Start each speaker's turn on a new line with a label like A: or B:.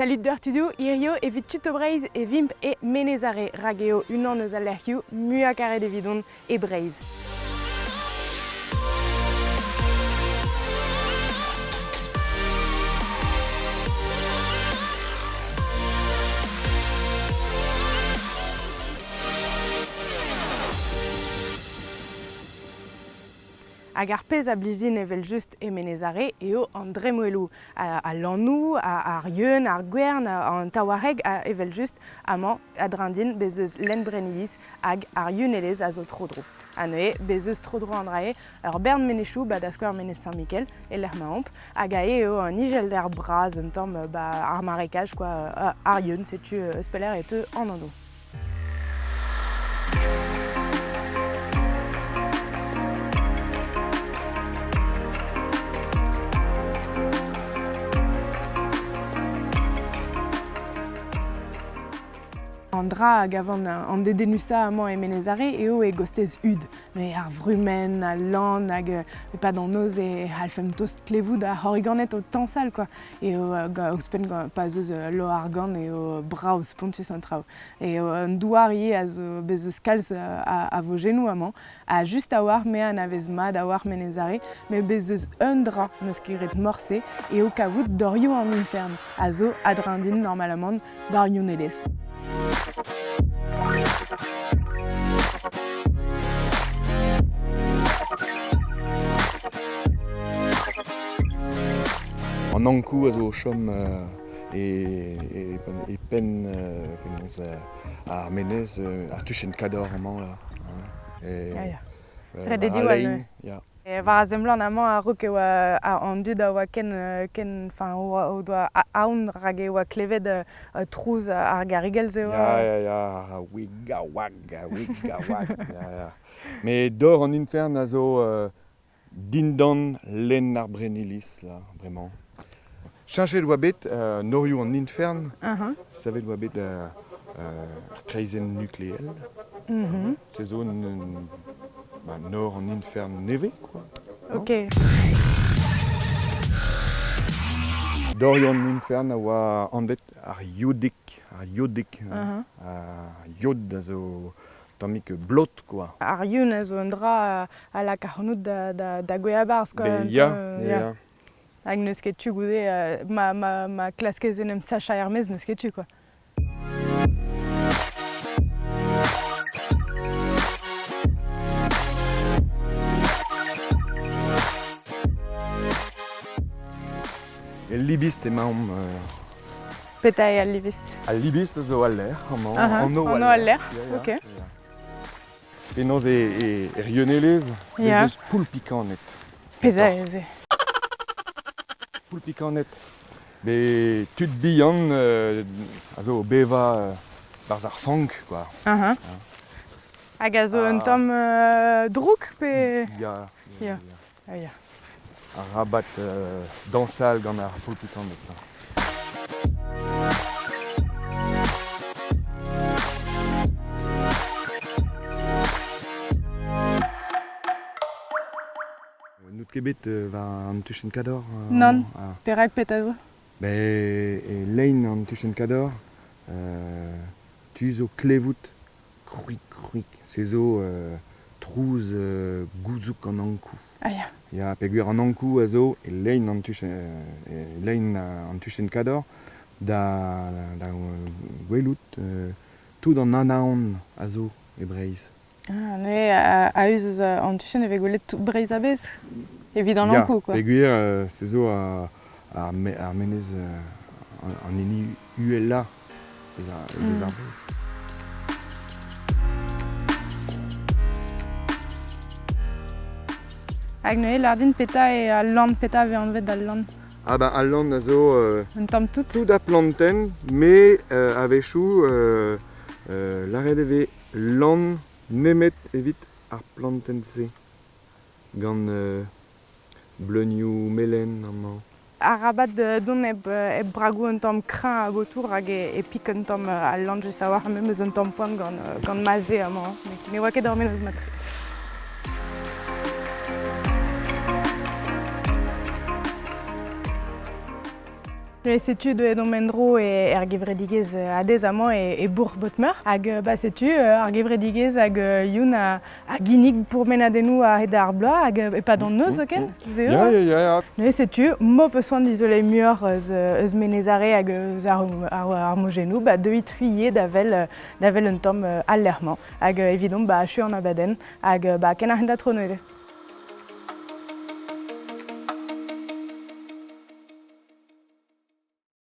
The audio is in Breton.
A: Salud deoc'h tudoù, hirio evit Tuto Breizh e vimp e Menez-Are, rak eo unan eus al lec'hioù muiañ karet evidon e Breizh. Hag ar pezh a blij din evel-just e Menez-Are eo an dremmweloù, al lannoù, ar yeun, ar gwern, an taouarc'heg ha evel-just amañ a-dreñv din bez' eus lenn Brenniliz hag ar Yunelez a zo tro-dro. Ha neuze bez' eus tro-dro an dra-se ur bern menezioù ba da skouer Menez Saint-Mikel e-lec'h ma omp hag aze eo an ijelder bras un tamm ba ar marekaj quoi, ar yeun setu eus pelec'h e teu an anv. An dra a gavan an dedennusañ amañ e Menez Are eo e gostez hud. Met ar vrumenn, al lann hag e-pad an noz e c'hallfemp tost klevout ar c'horriganed o tañsal quoi. Eo ouzhpenn pa 'z eus loar-gann eo brav spontus an traoù. Eo an douar ivez a zo bez eus kalz a vojennoù amañ. Ha just a-walc'h me anavez mat a-walc'h Menez Are, met bez eus un dra n'eus ket graet morse, eo kavout dorioù an ifern, a zo a-dreñv din normalamant war Yonelez.
B: An Ankou a zo o chom e, e penn penaos, ar menez, ar tuchenn kador amañ là.
A: E, ya, ya. Ret eo diwall.
B: Ya.
A: War a seblant amañ a-raok e oa an dud a oa ken ken enfin o doa aon rak e oa klevet trouz ar garigell-se.
B: Ya, ya, ya, wiga wag, wiga wag, ya, ya. Met dor an infern a zo dindan lenn ar Brenniliz, là, bremañ. Cheñchet oa bet norioù an infern, savet oa bet ar kreizenn nukleel. Se zo un, ba, nor an infern nevez, quoi.
A: Ok.
B: Dorioù an infern a oa anvet ar Yodig, ar Yodig. Ar yod a zo tammig blot, quoi.
A: Ar yun a zo un dra a lak ac'hanout da, da, da gouezhañ 'barzh, quoi.
B: Ben ya, ya.
A: Hag n'eus ket tu goude, ma, ma, ma klaskez en em sachañ er-maez, n'eus ket tu, quoi.
B: El Libist emaomp.
A: Petra eo al Libist?
B: Al Libist a zo al lec'h amañ, anv
A: al lec'h, ok.
B: Penaos e er Yeunelez ez eus poulpikaned.
A: Petra eo se?
B: Poulpikaned. Bet tud bihan a zo o bevañ 'barzh ar fank, quoi.
A: Hag a zo un tamm drouk pe?
B: Ya.
A: Ya. Ah ya.
B: Arabat dañsal gant ar poulpikaned. N'out ket bet war an tuchenn kador?
A: Nann. Perak petra zo?
B: Ben, e lein an tuchenn kador, tu zo klevout Krouik, krouik, se zo trouz gouzoug an Ankou.
A: Ah ya.
B: Ya, peogwir an Ankou a zo e lein an tuchenn, e lein an tuchenn kador da, da welout tout an anaon a zo e Breizh.
A: Ah, neuze a-us eus an tuchenn e vez gwelet tout Breizh a-bezh evit an Ankou, quoi.
B: Ya, peogwir se zo ar, ar menez an hini uhelañ eus ar Breizh.
A: Hag neuze, lâr din petra eo al lann, petra a vez anvet al lann?
B: Ah ben al lann a zo
A: Un tamm tout?
B: Tout a plantenn, met a-wechoù lâret e vez lann nemet evit ar plantenn-se gant bleunioù melen amañ.
A: Arabat dont hep, hep bragoù un tamm kreñv a botoù rak e pik un tamm al lann just a-walc'h memes un tamm poan gant, gant ma se amañ. Ne oa ket ur mennozh mat-tre. Setu deuet omp en-dro er gevredigezh Adez amañ e bourc'h Botmeur. Hag ba setu ar gevredigezh hag Youn a ginnig pourmenadennoù a-hed ar bloaz hag e-pad an noz zoken. Se eo?
B: Ya, ya, ya, ya.
A: Neuze setu, m'ho peus c'hoant dizoleiñ muioc'h eus, eus Menez Are hag eus ar, ar, ar mojennoù, ba deuit c'hwi da wel, da wel un tamm al lec'h-mañ. Hag evidomp ba achu an abadenn hag ba ken ar hent tro neuze.